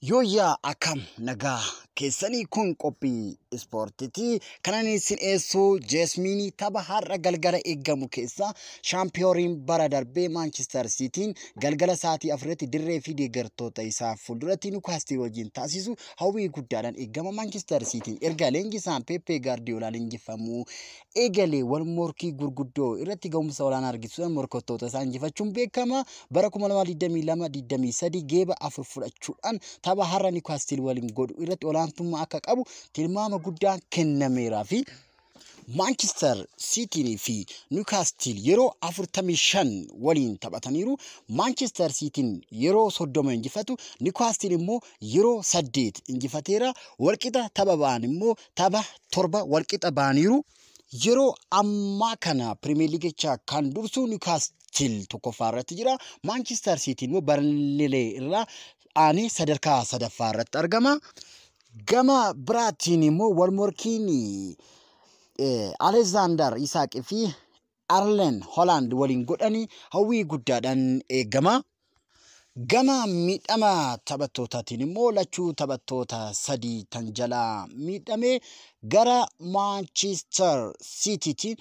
Yooyyaa, akkam nagaa keessanii? Kun qophii ispoortiiti. Kanan isin dhiyeessu Jeesmiinii. Tapha har'a galgala eeggamu keessaa shaampiyooniin bara darbee Maanchister Siitiin galgala sa'aatii 4tti dirree fi deeggartoota isaa fuulduratti Niwukaastil wajjin taasisu hawwii guddaadhaan eegama. Maanchister Siitiin erga leenjisaan Peeppee Gaardiyoolaan leenjifamuu eegalee wal morkii gurguddoo irratti ga'umsa olaanaa argisiisuudhaan morkattoota isaa injifachuun beekama. Bara 2022-23 geeba 4 fudhachuudhaan tapha har'a Niwukaastil waliin godhu irratti olaantummaa akka qabu tilmaama guddaan kennameeraa fi Maanchister Siitiin fi Niwukaastil yeroo 45 waliin taphataniiru. Maanchister Siitiin yeroo 30 injifatu, Niwukaastil immoo yeroo 8 injifateera. Walqixa tapha ba'an immoo tapha 7 walqixa ba'aniiru. Yeroo ammaa kana Pirimeer Liigichaa kan dursu Niwukaastil tokkoffaa irratti jira. Maanchister Siitiin immoo Barnilee irraa aanee sadarkaa sadaffaa irratti argama. Gama biraatiin immoo wal morkiin Alexander Isaaqii fi Arlen Holland waliin godhanii hawwii guddaadhaan eegama. Gama miidhama taphattootaatiin immoo lachuu taphattoota sadii tan jalaa miidhame. Gara Manchester Citytiin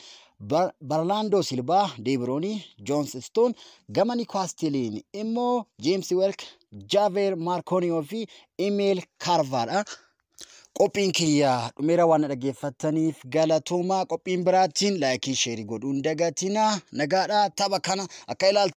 Barlaandoo Silvaa, Deebroonii, Joons Stone, gama Niwukaastiliin immoo James Welk, Jaaver Maarkooniyoo fi Emil Karvaadha. Qophiin kiyya dhumeera. Waan dhaggeeffataniif galatoomaa. Qophiin biraatiin like, share godhuun dagatina. Nagaadha. Tapha kana akka ilaaltan.